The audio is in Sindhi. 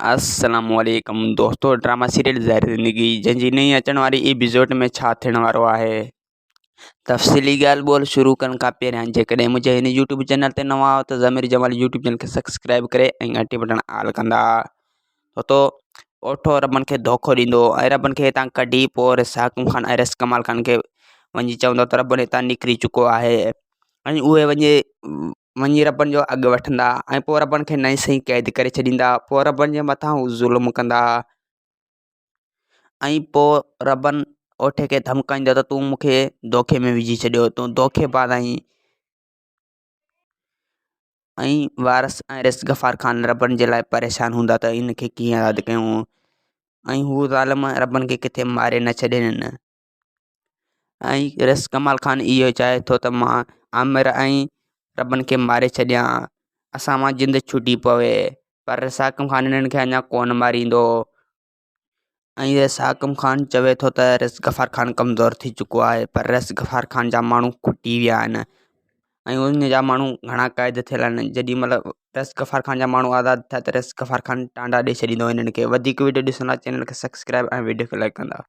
السلام عليڪم دوستو ڊراما سيريل زهر زندگي جنهن جي نئين اچڻ واري ايپيسوڊ ۾ ڇا ٿيڻ وارو آهي تفصيلي ڳالهه ٻولهه شروع ڪرڻ کان پهريان جيڪڏهن منهنجي هن يوٽيوب چينل تي نوان آهيو ته ضمير جمالي يوٽيوب چينل کي سبسڪرائب ڪري ۽ گهنٽي بٽڻ آل ڪندا تو اوٺو ربن کي دوکو ڏيندو ۽ ربن کي هتان ڪڍي پوء رس حاڪم خان ۽ رس ڪمال خان کي وڃي چوندو ته ربن هتان نڪري چڪو آهي ۽ اهي وڃي وڃي ربن جو اگهه وٺندا ۽ پوء ربن کي نئين سئين قيد ڪري ڇڏيندا پوء ربن جي مٿان هو ظلم ڪندا ۽ پوء ربن اوٺي کي ڌمڪائيندو ته تون مون کي دوکي ۾ وجهي ڇڏيو تون دوکي باز آهين ۽ وارث ۽ رس غفار خان ربن جي لاء پريشان هوندا ته ان کي ڪيئن آزاد ڪيون ۽ هو ظالم ربن کي ڪٿي ماري نه ڇڏين. ۽ رس ڪمال خان اهو چاهي ٿو ته مان عامر ۽ ربن کي ماري ڇڏيان اسان مان جند ڇٽي پوي پر رس حاڪم خان انهن کي اڃا ڪونه ماريندو ۽ رس حاڪم خان چوي ٿو ته رس غفار خان ڪمزور ٿي چڪو آهي پر رس غفار خان جا ماڻهو کٽي ويا آهن ۽ ان جا ماڻهو گهڻا قيد ٿيل آهن جيڏي مهل رس غفار خان جا ماڻهو آزاد ٿيا ته رس غفار خان ٽانڊا ڏئي ڇڏيندو انهن کي وڌيڪ وڊيو ڏسڻ لاء چينل کي سبسڪرائب ۽ وڊيو کي لائڪ ڪندا.